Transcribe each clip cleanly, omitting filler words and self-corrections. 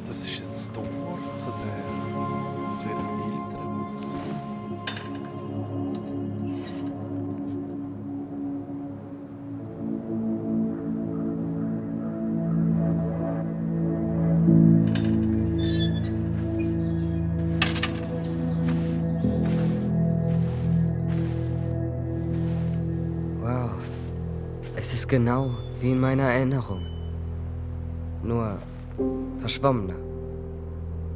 Das ist jetzt das Tor zu ihrem Elternhaus. Wow. Es ist genau wie in meiner Erinnerung. Nur verschwommener.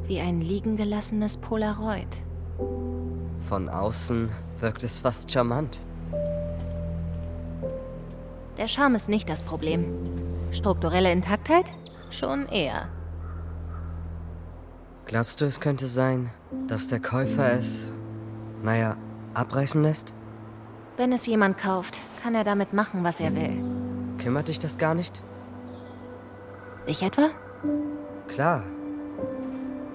Wie ein liegen gelassenes Polaroid. Von außen wirkt es fast charmant. Der Charme ist nicht das Problem. Strukturelle Intaktheit? Schon eher. Glaubst du, es könnte sein, dass der Käufer es, abreißen lässt? Wenn es jemand kauft, kann er damit machen, was er will. Kümmert dich das gar nicht? Ich etwa? Klar.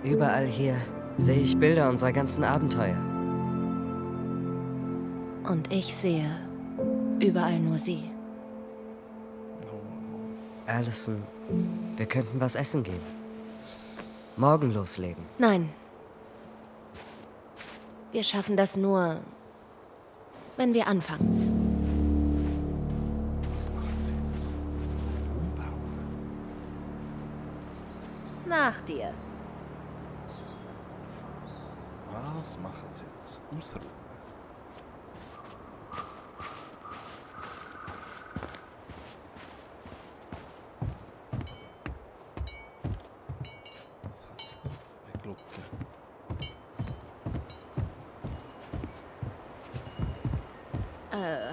Überall hier sehe ich Bilder unserer ganzen Abenteuer. Und ich sehe überall nur sie. Allison, wir könnten was essen gehen. Morgen loslegen. Nein. Wir schaffen das nur, wenn wir anfangen. Was machen sie jetzt? Umbauen? Nach dir. Was machen sie jetzt? Ausruhen? Was hat's denn? Eine Glocke.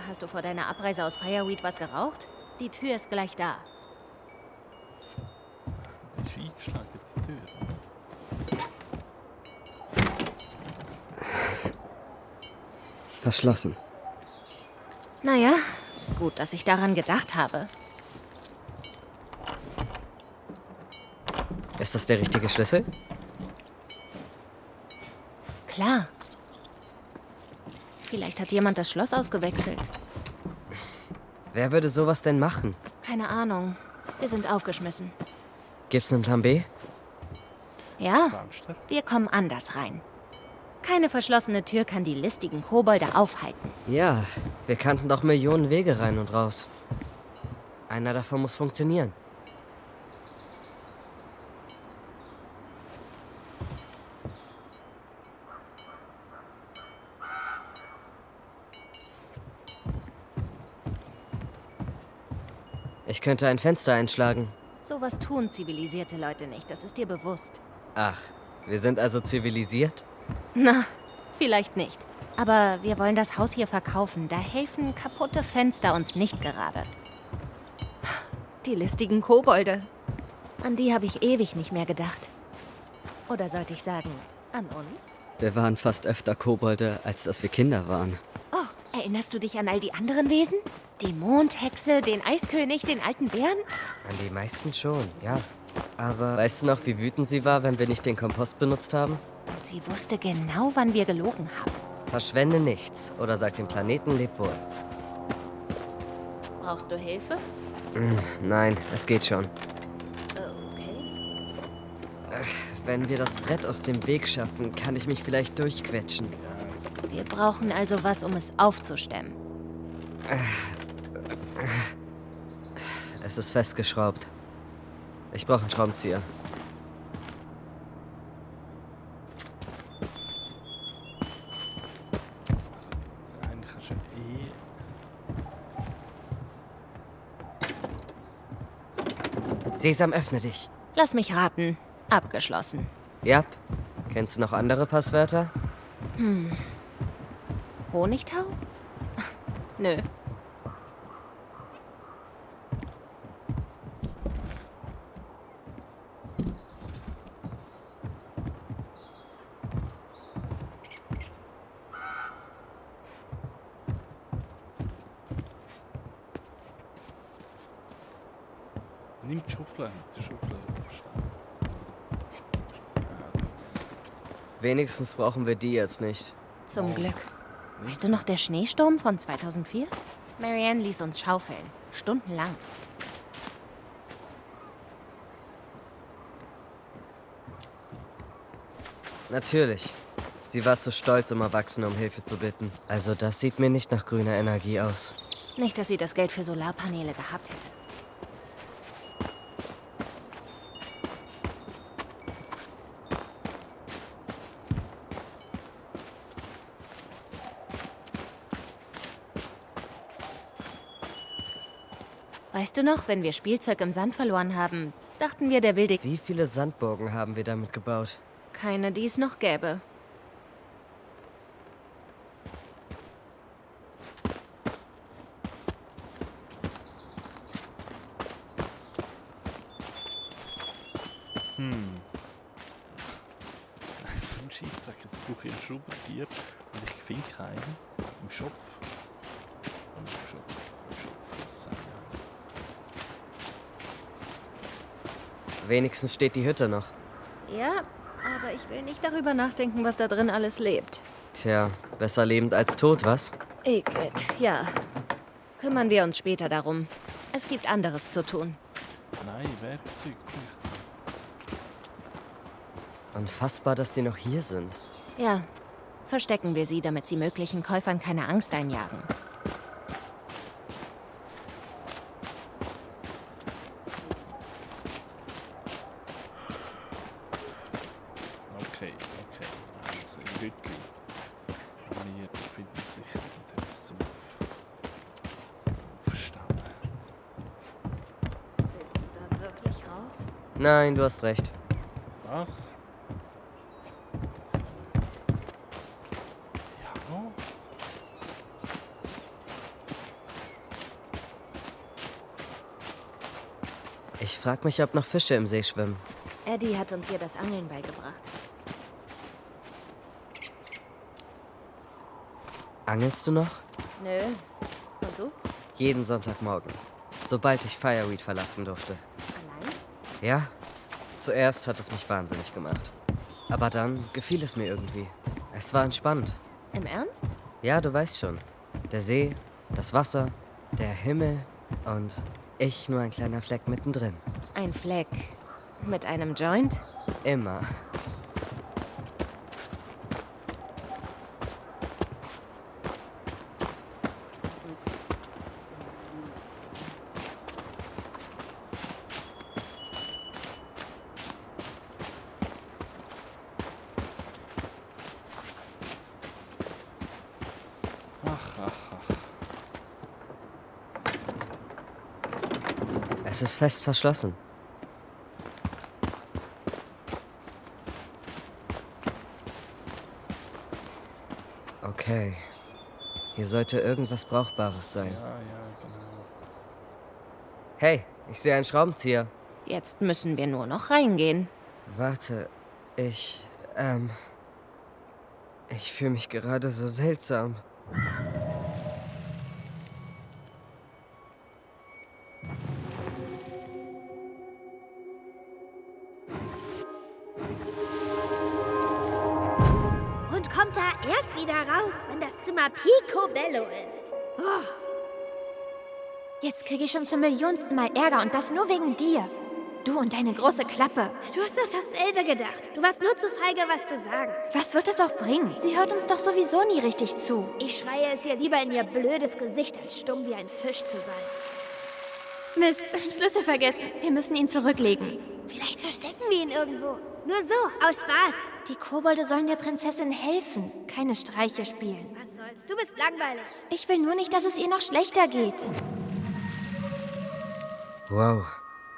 Hast du vor deiner Abreise aus Fireweed was geraucht? Die Tür ist gleich da. Die ist eingeschlagen, die Tür. Verschlossen. Naja, gut, dass ich daran gedacht habe. Ist das der richtige Schlüssel? Klar. Vielleicht hat jemand das Schloss ausgewechselt. Wer würde sowas denn machen? Keine Ahnung. Wir sind aufgeschmissen. Gibt's einen Plan B? Ja, Fenster? wir kommen anders rein. Keine verschlossene Tür kann die listigen Kobolde aufhalten. Ja, wir kannten doch Millionen Wege rein und raus. Einer davon muss funktionieren. Ich könnte ein Fenster einschlagen. Sowas tun zivilisierte Leute nicht, das ist dir bewusst. Ach, wir sind also zivilisiert? Na, vielleicht nicht. Aber wir wollen das Haus hier verkaufen. Da helfen kaputte Fenster uns nicht gerade. Die listigen Kobolde. An die habe ich ewig nicht mehr gedacht. Oder sollte ich sagen, an uns? Wir waren fast öfter Kobolde, als dass wir Kinder waren. Oh, erinnerst du dich an all die anderen Wesen? Die Mondhexe, den Eiskönig, den alten Bären? An die meisten schon, ja. Aber weißt du noch, wie wütend sie war, wenn wir nicht den Kompost benutzt haben? Und sie wusste genau, wann wir gelogen haben. Verschwende nichts oder sag dem Planeten leb wohl. Brauchst du Hilfe? Nein, es geht schon. Okay. Wenn wir das Brett aus dem Weg schaffen, kann ich mich vielleicht durchquetschen. Wir brauchen also was, um es aufzustemmen. Es ist festgeschraubt. Ich brauche einen Schraubenzieher. Also, eigentlich kannst du Sesam, öffne dich. Lass mich raten. Abgeschlossen. Ja. Kennst du noch andere Passwörter? Honigtau? Nö. Nimm die Schaufel mit der Schaufel aufstellen. Ja, jetzt. Wenigstens brauchen wir die jetzt nicht. Zum Oh. Glück. Weißt du noch der Schneesturm von 2004? Marianne ließ uns schaufeln. Stundenlang. Natürlich. Sie war zu stolz, um Erwachsene um Hilfe zu bitten. Also das sieht mir nicht nach grüner Energie aus. Nicht, dass sie das Geld für Solarpaneele gehabt hätte. Weißt du noch, wenn wir Spielzeug im Sand verloren haben, dachten wir, der wilde... Wie viele Sandburgen haben wir damit gebaut? Keine, die es noch gäbe. So ein Scheissdreck. Jetzt brauche ich einen Schraubenzieher und ich finde keinen. Im Shop. Im Shop muss sein. Wenigstens steht die Hütte noch. Ja, aber ich will nicht darüber nachdenken, was da drin alles lebt. Tja, besser lebend als tot, was? Igitt, ja. Kümmern wir uns später darum. Es gibt anderes zu tun. Nein, Werkzeug nicht. Unfassbar, dass sie noch hier sind. Ja, verstecken wir sie, damit sie möglichen Käufern keine Angst einjagen. Okay. Also, im Hütli. Wir befinden uns sicher irgendetwas zum Aufstellen. Willst du da wirklich raus? Nein, du hast recht. Was? Jetzt, ja. Ich frag mich, ob noch Fische im See schwimmen. Eddie hat uns hier das Angeln beigebracht. Angelst du noch? Nö. Und du? Jeden Sonntagmorgen. Sobald ich Fireweed verlassen durfte. Allein? Ja, zuerst hat es mich wahnsinnig gemacht. Aber dann gefiel es mir irgendwie. Es war entspannend. Im Ernst? Ja, du weißt schon. Der See, das Wasser, der Himmel und ich nur ein kleiner Fleck mittendrin. Ein Fleck. Mit einem Joint? Immer. Ach. Es ist fest verschlossen. Okay. Hier sollte irgendwas Brauchbares sein. Ja, genau. Hey, ich sehe einen Schraubenzieher. Jetzt müssen wir nur noch reingehen. Warte, ich fühle mich gerade so seltsam. Und kommt da erst wieder raus, wenn das Zimmer picobello ist. Oh. Jetzt kriege ich schon zum millionsten Mal Ärger und das nur wegen dir. Du und deine große Klappe. Du hast doch dasselbe gedacht. Du warst nur zu feige, was zu sagen. Was wird es auch bringen? Sie hört uns doch sowieso nie richtig zu. Ich schreie es ihr lieber in ihr blödes Gesicht, als stumm wie ein Fisch zu sein. Mist, Schlüssel vergessen. Wir müssen ihn zurücklegen. Vielleicht verstecken wir ihn irgendwo. Nur so, aus Spaß. Die Kobolde sollen der Prinzessin helfen, keine Streiche spielen. Was soll's? Du bist langweilig. Ich will nur nicht, dass es ihr noch schlechter geht. Wow,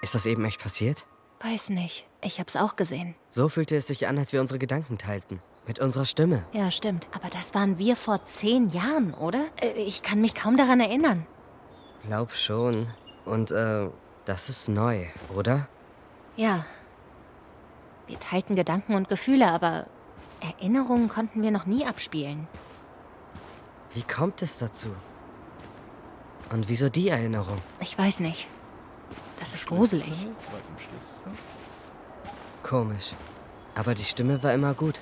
ist das eben echt passiert? Weiß nicht. Ich hab's auch gesehen. So fühlte es sich an, als wir unsere Gedanken teilten. Mit unserer Stimme. Ja, stimmt. Aber das waren wir vor 10 Jahren, oder? Ich kann mich kaum daran erinnern. Glaub schon. Und, das ist neu, oder? Ja. Wir teilten Gedanken und Gefühle, aber Erinnerungen konnten wir noch nie abspielen. Wie kommt es dazu? Und wieso die Erinnerung? Ich weiß nicht. Das ist gruselig. Schlüssel, wegen dem Schlüssel. Komisch. Aber die Stimme war immer gut.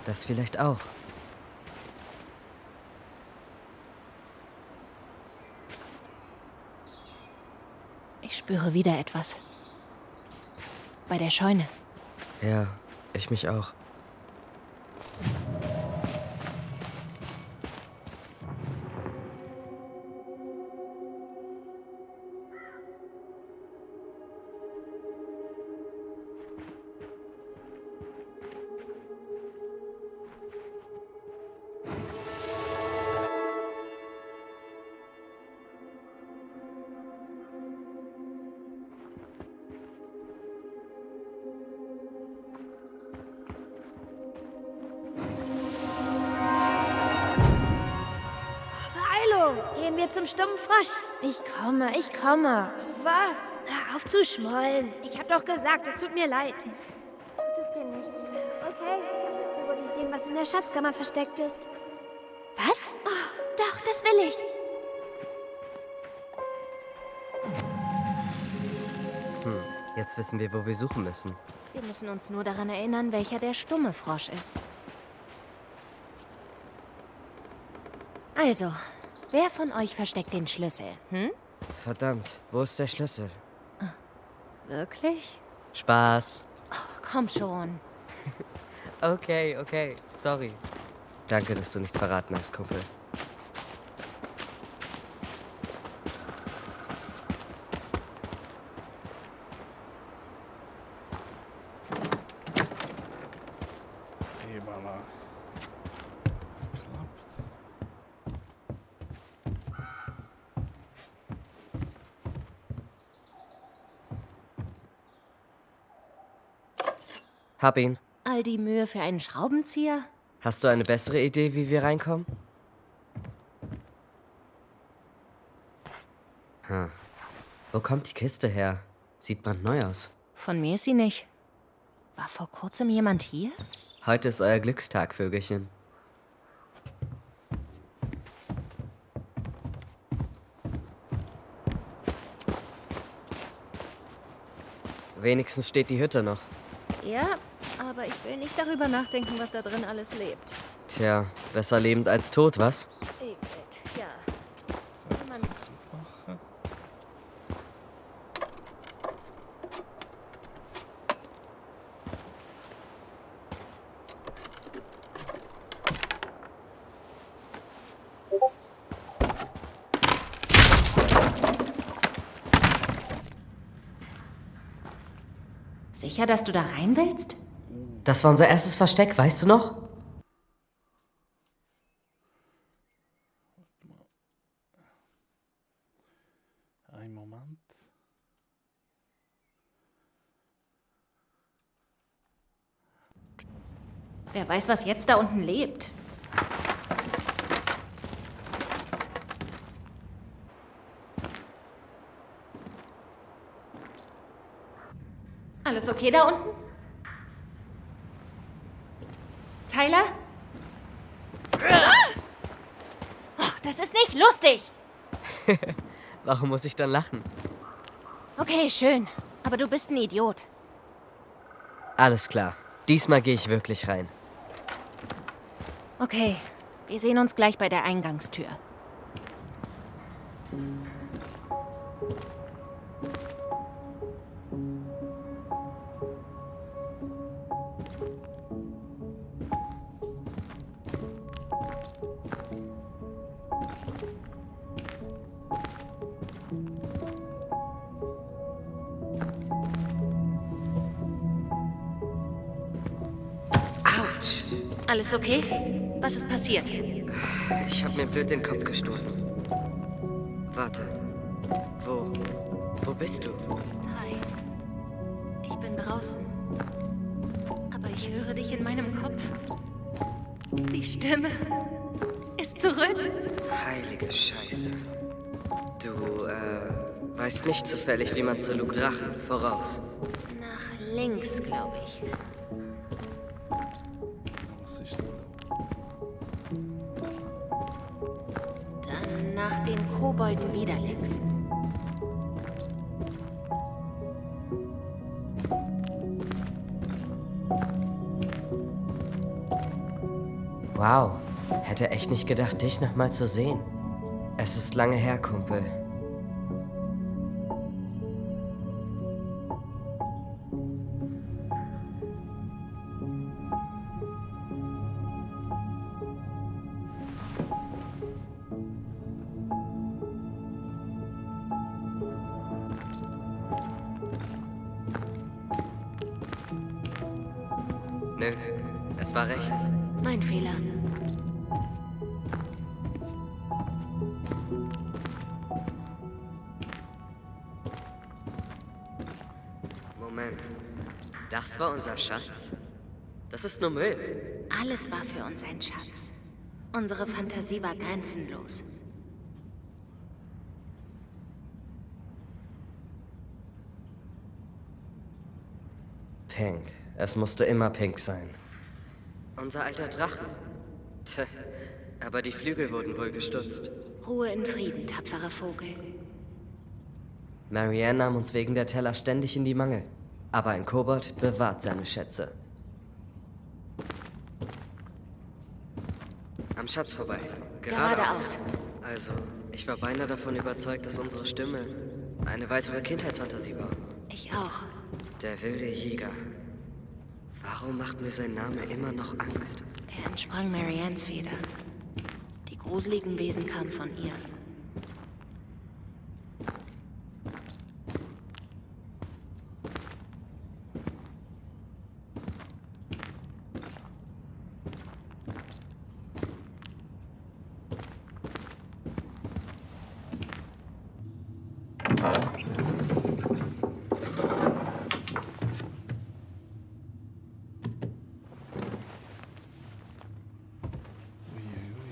Das vielleicht auch. Ich spüre wieder etwas. Bei der Scheune. Ja, ich mich auch. Beeilung! Gehen wir zum stummen Frosch. Ich komme. Was? Hör auf zu schmollen. Ich hab doch gesagt, es tut mir leid. Tut es dir nicht? Okay. So will ich sehen, was in der Schatzkammer versteckt ist. Was? Oh, doch, das will ich. Jetzt wissen wir, wo wir suchen müssen. Wir müssen uns nur daran erinnern, welcher der stumme Frosch ist. Also, wer von euch versteckt den Schlüssel? Hm? Verdammt, wo ist der Schlüssel? Wirklich? Spaß. Komm schon. Okay, sorry. Danke, dass du nichts verraten hast, Kumpel. Et voilà. Klappt. Hab ihn. All die Mühe für einen Schraubenzieher? Hast du eine bessere Idee, wie wir reinkommen? Wo kommt die Kiste her? Sieht brandneu aus. Von mir ist sie nicht. War vor kurzem jemand hier? Heute ist euer Glückstag, Vögelchen. Wenigstens steht die Hütte noch. Ja, aber ich will nicht darüber nachdenken, was da drin alles lebt. Tja, besser lebend als tot, was? Eklig, ja. So, jetzt kann ich es aufmachen. Sicher, dass du da rein willst? Das war unser erstes Versteck, weißt du noch? Ein Moment. Wer weiß, was jetzt da unten lebt. Alles okay da unten? Tyler? Oh, das ist nicht lustig. Warum muss ich dann lachen? Okay, schön. Aber du bist ein Idiot. Alles klar. Diesmal gehe ich wirklich rein. Okay, wir sehen uns gleich bei der Eingangstür. Autsch! Alles okay? Was ist passiert? Ich habe mir blöd den Kopf gestoßen. Warte. Wo bist du? Hi. Ich bin draußen. Aber Ich höre dich in meinem Kopf. Die Stimme ist zurück. Heilige Scheiße. Du, weißt nicht zufällig, wie man zu Luke Drachen voraus. Nach links, glaube ich. Was ist denn da? Dann nach den Kobolden wieder links. Wow, hätte echt nicht gedacht, dich nochmal zu sehen. Es ist lange her, Kumpel. Nö, es war recht. Mein Fehler. Moment, das war unser Schatz? Das ist nur Müll. Alles war für uns ein Schatz. Unsere Fantasie war grenzenlos. Pink. Es musste immer pink sein. Unser alter Drachen. Tja, aber die Flügel wurden wohl gestutzt. Ruhe in Frieden, tapferer Vogel. Marianne nahm uns wegen der Teller ständig in die Mangel. Aber ein Kobold bewahrt seine Schätze. Am Schatz vorbei. Geradeaus. Also, ich war beinahe davon überzeugt, dass unsere Stimme eine weitere Kindheitsfantasie war. Ich auch. Der wilde Jäger. Warum macht mir sein Name immer noch Angst? Er entsprang Mariannes Feder. Die gruseligen Wesen kamen von ihr. Uiuiui.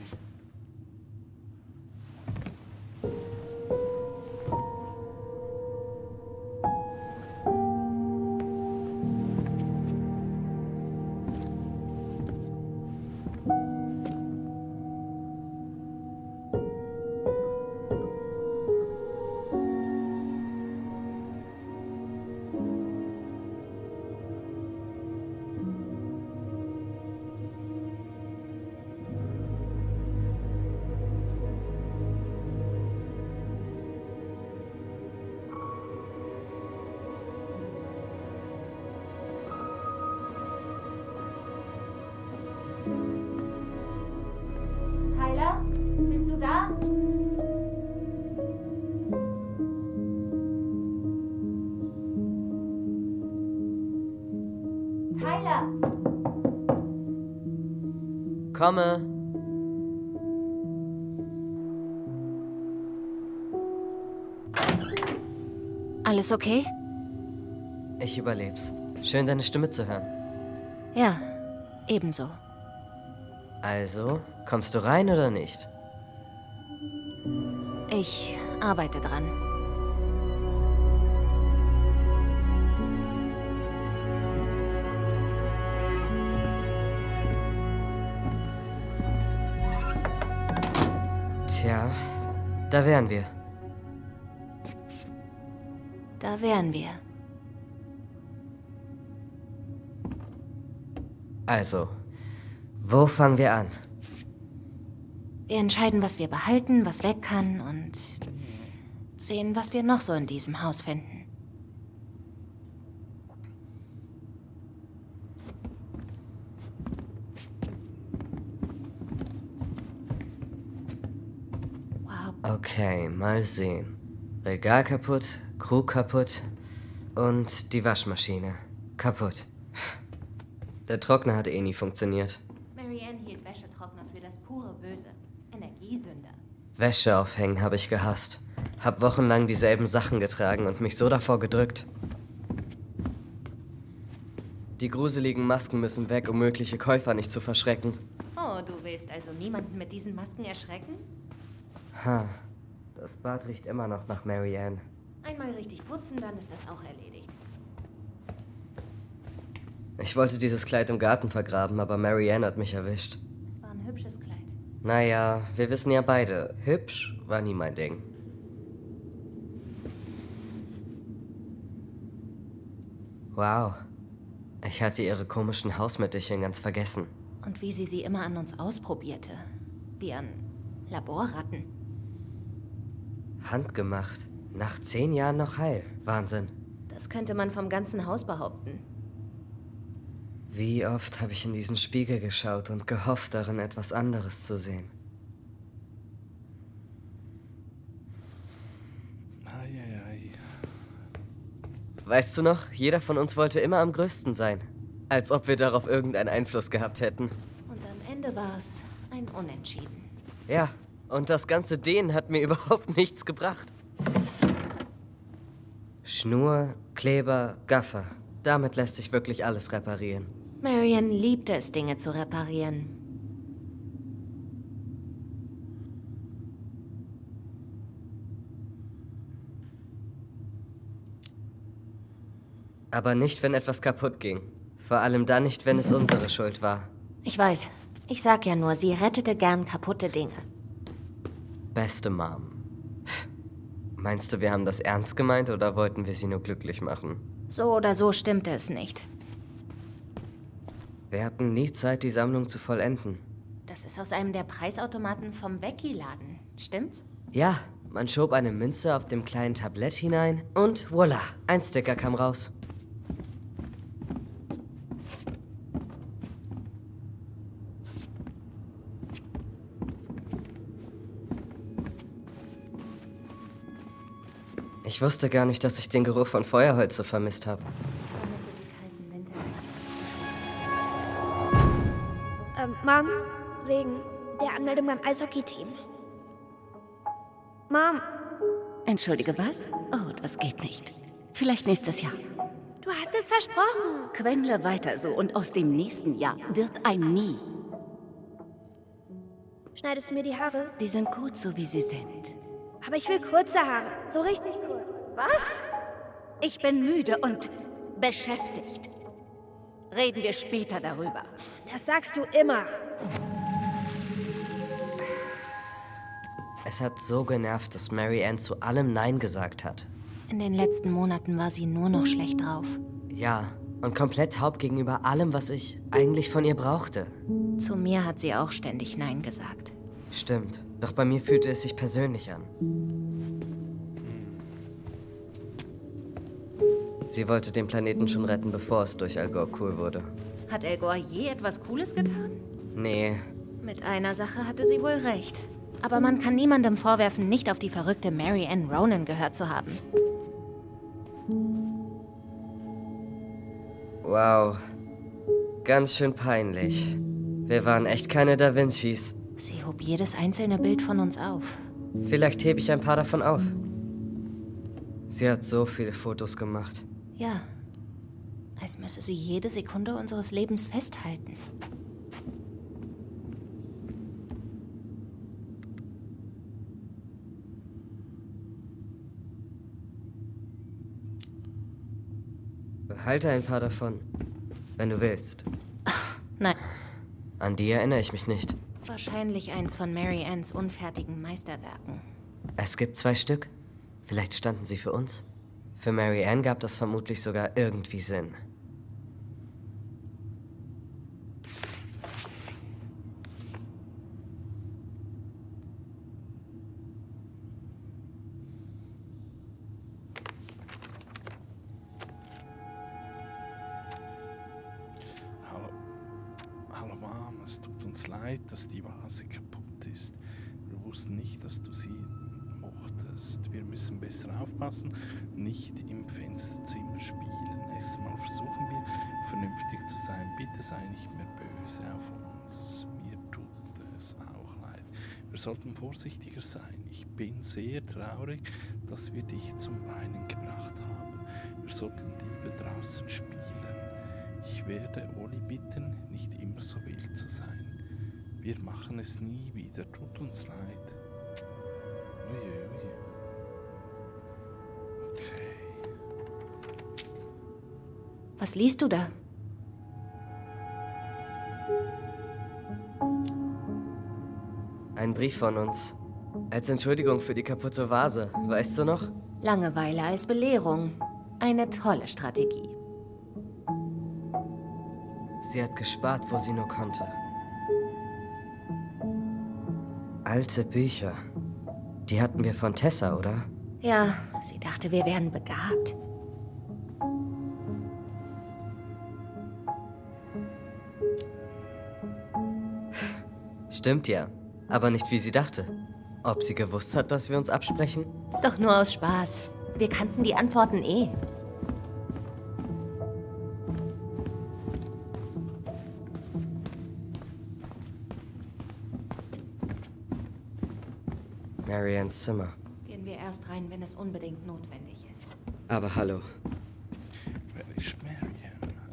Tyler, bist du da? Tyler! Komme! Alles okay? Ich überleb's. Schön, deine Stimme zu hören. Ja, ebenso. Also, kommst du rein oder nicht? Ich arbeite dran. Tja, da wären wir. Da wären wir. Also, wo fangen wir an? Wir entscheiden, was wir behalten, was weg kann und sehen, was wir noch so in diesem Haus finden. Wow. Okay, mal sehen. Regal kaputt, Krug kaputt und die Waschmaschine kaputt. Der Trockner hat eh nie funktioniert. Marianne hielt Wäschetrockner für das pure Böse. Energiesünder. Wäsche aufhängen habe ich gehasst. Hab wochenlang dieselben Sachen getragen und mich so davor gedrückt. Die gruseligen Masken müssen weg, um mögliche Käufer nicht zu verschrecken. Oh, du willst also niemanden mit diesen Masken erschrecken? Ha, das Bad riecht immer noch nach Mary Ann. Einmal richtig putzen, dann ist das auch erledigt. Ich wollte dieses Kleid im Garten vergraben, aber Mary Ann hat mich erwischt. Es war ein hübsches Kleid. Naja, wir wissen ja beide, hübsch war nie mein Ding. Wow, ich hatte ihre komischen Hausmittelchen ganz vergessen. Und wie sie immer an uns ausprobierte. Wie an Laborratten. Handgemacht. Nach 10 Jahren noch heil. Wahnsinn. Das könnte man vom ganzen Haus behaupten. Wie oft habe ich in diesen Spiegel geschaut und gehofft, darin etwas anderes zu sehen. Ei. Weißt du noch, jeder von uns wollte immer am größten sein. Als ob wir darauf irgendeinen Einfluss gehabt hätten. Und am Ende war es ein Unentschieden. Ja, und das ganze Dehnen hat mir überhaupt nichts gebracht. Schnur, Kleber, Gaffer. Damit lässt sich wirklich alles reparieren. Marian liebte es, Dinge zu reparieren. Aber nicht, wenn etwas kaputt ging. Vor allem dann nicht, wenn es unsere Schuld war. Ich weiß. Ich sag ja nur, sie rettete gern kaputte Dinge. Beste Mom. Meinst du, wir haben das ernst gemeint oder wollten wir sie nur glücklich machen? So oder so stimmte es nicht. Wir hatten nie Zeit, die Sammlung zu vollenden. Das ist aus einem der Preisautomaten vom Vecchi-Laden. Stimmt's? Ja, man schob eine Münze auf dem kleinen Tablett hinein und voila, ein Sticker kam raus. Ich wusste gar nicht, dass ich den Geruch von Feuerholz so vermisst habe. Mom, wegen der Anmeldung beim Eishockey-Team. Mom, Entschuldige, was? Oh, das geht nicht. Vielleicht nächstes Jahr. du hast es versprochen. Quengle weiter so und aus dem nächsten Jahr wird ein Nie. Schneidest du mir die Haare? Die sind gut, so wie sie sind. Aber ich will kurze Haare. So richtig kurz. Was? Ich bin müde und beschäftigt. Reden wir später darüber. Das sagst du immer. Es hat so genervt, dass Mary Ann zu allem Nein gesagt hat. In den letzten Monaten war sie nur noch schlecht drauf. Ja, und komplett taub gegenüber allem, was ich eigentlich von ihr brauchte. Zu mir hat sie auch ständig Nein gesagt. Stimmt, doch bei mir fühlte es sich persönlich an. Sie wollte den Planeten schon retten, bevor es durch Al Gore cool wurde. Hat Al Gore je etwas Cooles getan? Nee, Mit einer Sache hatte sie wohl recht. Aber man kann niemandem vorwerfen, nicht auf die verrückte Mary Ann Ronan gehört zu haben. wow. Ganz schön peinlich. Wir waren echt keine Da Vincis. Sie hob jedes einzelne Bild von uns auf. Vielleicht hebe ich ein paar davon auf. Sie hat so viele Fotos gemacht. Ja, als müsse sie jede Sekunde unseres Lebens festhalten. Behalte ein paar davon, wenn du willst. Nein, An die erinnere ich mich nicht. wahrscheinlich eins von Mary Anns unfertigen Meisterwerken. Es gibt 2 Stück. Vielleicht standen sie für uns. Für Mary Ann gab das vermutlich sogar irgendwie Sinn. Hallo Mom, es tut uns leid, dass die Vase kaputt ist. Wir wussten nicht, dass du sie mochtest. Wir müssen besser aufpassen, nicht im Fensterzimmer spielen. Nächstes Mal versuchen wir, vernünftig zu sein. Bitte sei nicht mehr böse auf uns. Mir tut es auch leid. Wir sollten vorsichtiger sein. Ich bin sehr traurig, dass wir dich zum Weinen gebracht haben. Wir sollten lieber draußen spielen. Ich werde Oli bitten, nicht immer so wild zu sein. Wir machen es nie wieder, tut uns leid. Ui. Okay. Was liest du da? Ein Brief von uns. Als Entschuldigung für die kaputte Vase. Weißt du noch? Langeweile als Belehrung. Eine tolle Strategie. Sie hat gespart, wo sie nur konnte. Alte Bücher. Die hatten wir von Tessa, oder? Ja, sie dachte, wir wären begabt. Stimmt ja. Aber nicht, wie sie dachte. Ob sie gewusst hat, dass wir uns absprechen? Doch nur aus Spaß. Wir kannten die Antworten eh. Mariannes Zimmer. Gehen wir erst rein, wenn es unbedingt notwendig ist. Aber hallo. Wer ist Marian?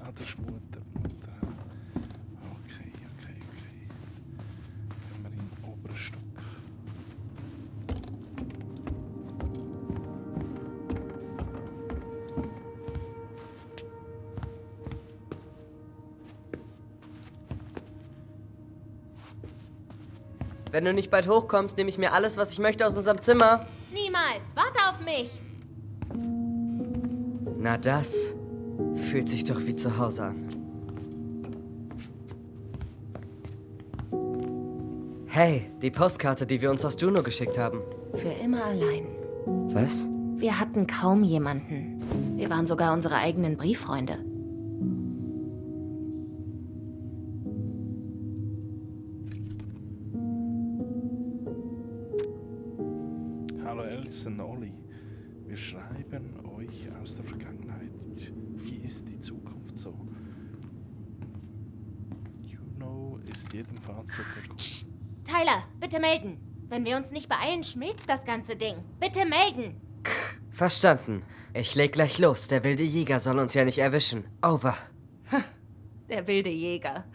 Ah, das ist Mutter. Okay. Gehen wir in den oberen Stock. Wenn du nicht bald hochkommst, nehme ich mir alles, was ich möchte, aus unserem Zimmer. Niemals! Warte auf mich! Na das fühlt sich doch wie zu Hause an. Hey, die Postkarte, die wir uns aus Juno geschickt haben. Für immer allein. Was? Wir hatten kaum jemanden. Wir waren sogar unsere eigenen Brieffreunde. Hallo Alison, Olli. Wir schreiben euch aus der Vergangenheit. Wie ist die Zukunft so? Juno ist jedenfalls so der Grund. Tyler, bitte melden. Wenn wir uns nicht beeilen, schmilzt das ganze Ding. Bitte melden. Verstanden. Ich leg gleich los. Der wilde Jäger soll uns ja nicht erwischen. Over. Der wilde Jäger.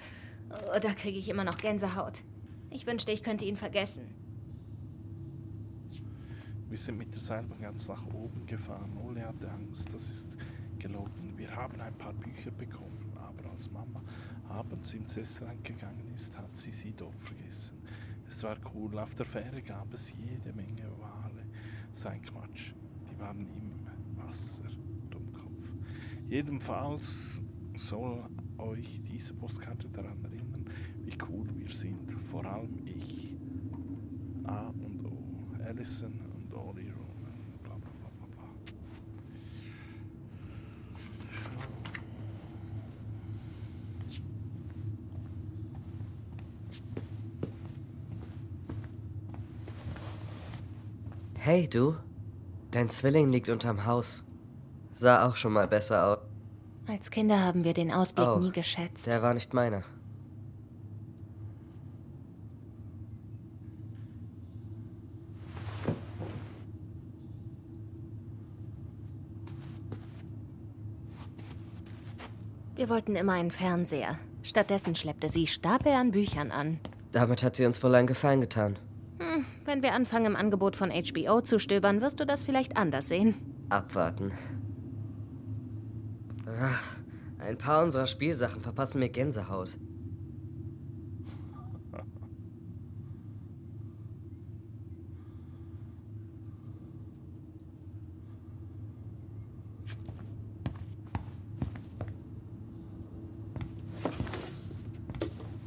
Oh, da kriege ich immer noch Gänsehaut. Ich wünschte, ich könnte ihn vergessen. Wir sind mit der Seilbahn ganz nach oben gefahren. Ole hatte Angst, das ist gelogen. Wir haben ein paar Bücher bekommen, aber als Mama abends ins Restaurant gegangen ist, hat sie dort vergessen. Es war cool. Auf der Fähre gab es jede Menge Wale. Sein Quatsch. Die waren im Wasser. Dummkopf. Jedenfalls soll euch diese Postkarte daran erinnern, wie cool wir sind. Vor allem ich. A und O. Alison und Olli Roman. Bla bla bla bla bla. Hey, du. Dein Zwilling liegt unterm Haus. Sah auch schon mal besser aus. Als Kinder haben wir den Ausblick Oh, nie geschätzt. Der war nicht meiner. Wir wollten immer einen Fernseher. Stattdessen schleppte sie Stapel an Büchern an. Damit hat sie uns wohl einen Gefallen getan. Wenn wir anfangen, im Angebot von HBO zu stöbern, wirst du das vielleicht anders sehen. Abwarten. Ach, ein paar unserer Spielsachen verpassen mir Gänsehaut.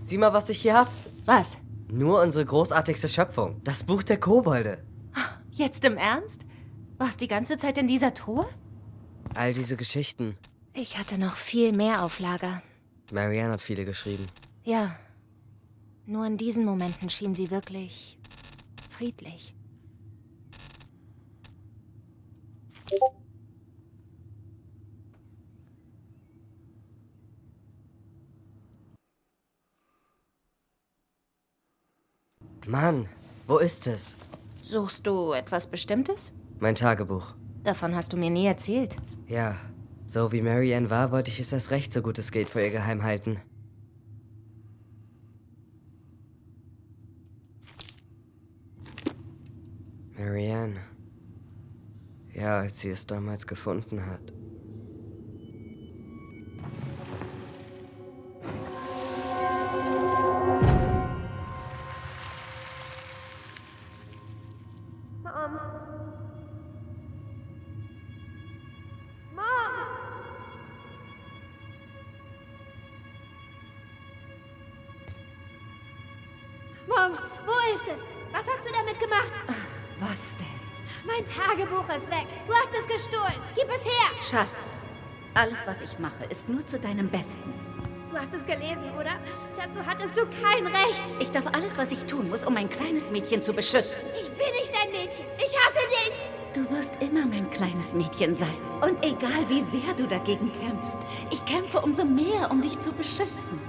Sieh mal, was ich hier hab. Was? Nur unsere großartigste Schöpfung. Das Buch der Kobolde. Jetzt im Ernst? Warst die ganze Zeit in dieser Truhe? All diese Geschichten. Ich hatte noch viel mehr auf Lager. Marianne hat viele geschrieben. Ja. Nur in diesen Momenten schien sie wirklich friedlich. Mann, wo ist es? Suchst du etwas Bestimmtes? Mein Tagebuch. Davon hast du mir nie erzählt. Ja, So wie Marianne war, wollte ich es erst recht, so gut es geht, vor ihr geheim halten. Marianne. Ja, als sie es damals gefunden hat. Mom. Mom! Mom, wo ist es? Was hast du damit gemacht? Was denn? Mein Tagebuch ist weg. Du hast es gestohlen. Gib es her. Schatz, alles, was ich mache, ist nur zu deinem Besten. Du hast es gelesen, oder? Dazu hattest du kein Recht. Ich darf alles, was ich tun muss, um mein kleines Mädchen zu beschützen. Ich bin nicht dein Mädchen. Ich hasse dich. Du wirst immer mein kleines Mädchen sein. Und egal, wie sehr du dagegen kämpfst, ich kämpfe umso mehr, um dich zu beschützen.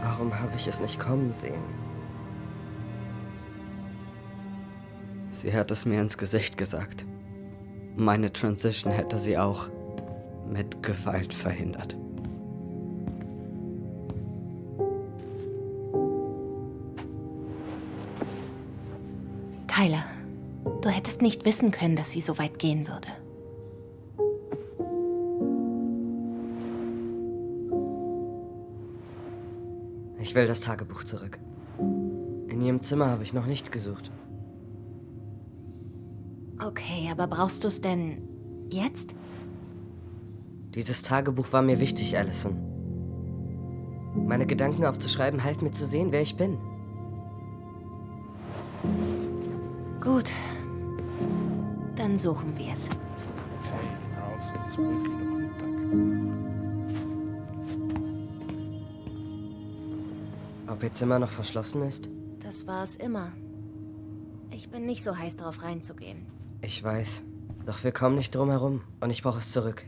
Warum habe ich es nicht kommen sehen? Sie hat es mir ins Gesicht gesagt. Meine Transition hätte sie auch mit Gewalt verhindert. Tyler, du hättest nicht wissen können, dass sie so weit gehen würde. Ich will das Tagebuch zurück. In ihrem Zimmer habe ich noch nicht gesucht. Okay, aber brauchst du es denn jetzt? Dieses Tagebuch war mir wichtig, Allison. Meine Gedanken aufzuschreiben half mir zu sehen, wer ich bin. Gut. Dann suchen wir es. Okay, also jetzt suche ich noch ein Tagebuch. Ob ihr Zimmer noch verschlossen ist? Das war es immer. Ich bin nicht so heiß drauf reinzugehen. Ich weiß. Doch wir kommen nicht drum herum und ich brauche es zurück.